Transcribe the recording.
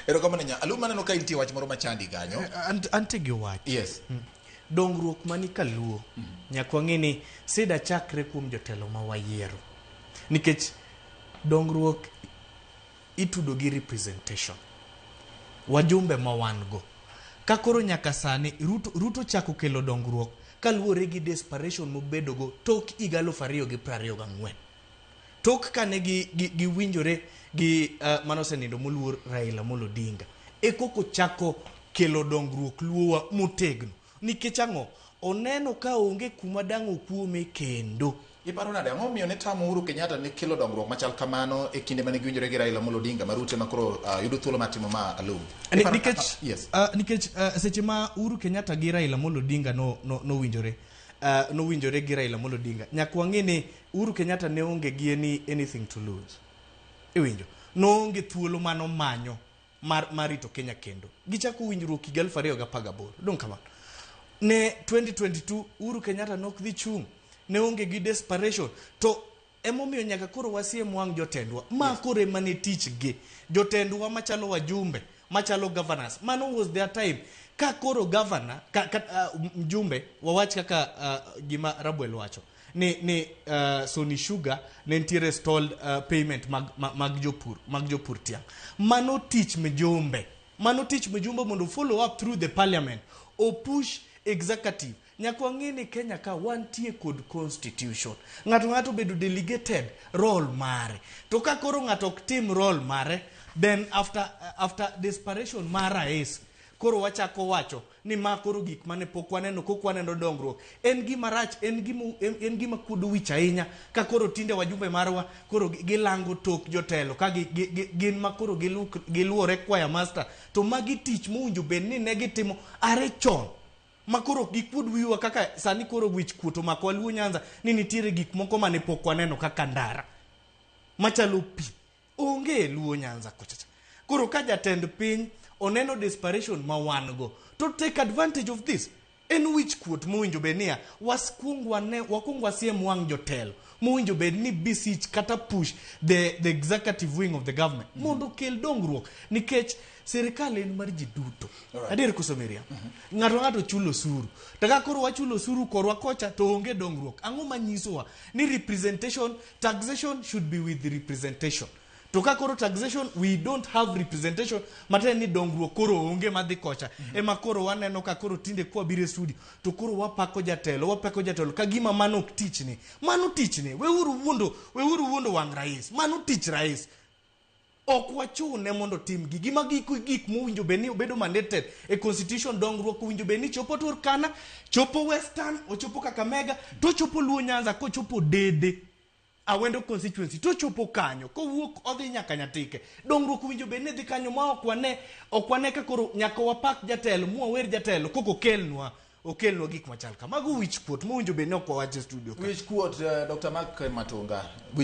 Erokamano nya. Alum aneno ka intie wach moro machandi kanyo. Antie gi wach. Yes. Dongruok mani kaluo nyaka wang'e ni sida chakre kuom jotelo ma wayiero. Nikech dongruok itudo gi representation. Wajumbe ma wan go. Ka koro nyaka sani Ruto chako kelo dongruok kaluwore gi desperation mobedogo tok higa 2024. Tok kane giwinjore gi manosenindo moluor Raila Amolo Odinga, e koko chako kelo dongruok luowa motegno. Nikech ang'o? Oneno ka onge kuma dang' okuome kendo. Iparo nade ang'o momiyo ne tamo Uhuru Kenyatta ne kelo dongruok machal kamano e kinde mane giwinjore gi Raila Amolo Odinga ma Ruto ema koro yudo thuolo mar timo ma Alum? Nikech, yes. Nikech seche ma Uhuru Kenyatta gi Raila Amolo Odinga nowinjore nowinjore gi Raila Amolo Odinga, nyaka wang'e ni Uhuru Kenyatta ne onge gi anything to lose. Iwinjo? Noonge thuolo manomanyo mar rito Kenya kendo. Gichako winjruok higa 2018. Dong' kamano. Ne 2022 Uhuru Kenyatta nok dhi chung'. Ne onge gi desperation. To emomiyo nyaka koro wasiem wang' jotendwa. Ma koro ema ne tich gi. Jotendwa machalo wajumbe, machalo governors. Mano was their time. Ka koro governor, mjumbe, wawach kaka gima Rabwel wacho. Ni Sony Sugar ne nitiere stalled payment mag jopur tiang'. Mano tich mjumbe. Mano tich mjumbe mondo follow up through the parliament. O push executive. Nyaka wang'e ni Kenya ka wantie kod constitution. Ng'ato bedo delegated role mare. To ka koro ng'ato ok tim role mare, then after desperation mar rais, koro wachako wacho ni ma koro gik mane pok waneno, kok waneno dongruok. En gima rach, en gima kuodo wich ahinya ka koro tinde wajumbe marwa koro gilango tok jotelo ka gin ma koro giluore choir master. To magi tich mowinjo bed ni ne gitimo are chon. Ma koro gikuod wiwa kaka sani koro wich kuot omako Luo Nyanza ni nitiere gik moko mane pok waneno kaka ndara machalo pi onge e Luo Nyanza kochacha. Koro ka jatend piny oneno desperation ma wan go to take advantage of this. En wich kuot mowinjo bed niya wakuong wasiem wang' jotelo mowinjo bed ni beseech kata push the executive wing of the government mondo okel dongruok nikech sirikal en mar ji duto. Adier koso Miriam? Ng'ato ng'ato chulo osuru. To ka koro wachulo osuru korwa kocha to onge dongruok. Ang'o manyisowa ni representation, taxation should be with representation. To ka koro taxation, we don't have representation, matiende ni dongruok koro onge madhi kocha. Ema koro waneno ka koro tinde kwa biro e studio, to koro wapako jatelo, ka gima mano ok tichne. Mano tichne, weuru wuondo wang' rais. Mano tich rais. Ok wachune mondo tim gigi. Magi gik mowinjo bed ni obedo mandated e constitution. Dongruok owinjo bed ni chopo Turkana, chopo Western, ochopo Kakamega, to chopo Luo Nyanza, kochopo Dede. Awendo constituency to chopo kanyo kowuok odhi nyaka Nyatike. Dongruok owinjo bed ni dhi kanyo ma ok wane ka koro nyaka wapak jatelo mwawer jatelo koko okelnwa gik machal ka. Mago wich kuot mowinjo bed ni ok wawach e studio ka. Wich kuot, Dr. Mark Matunga. Wich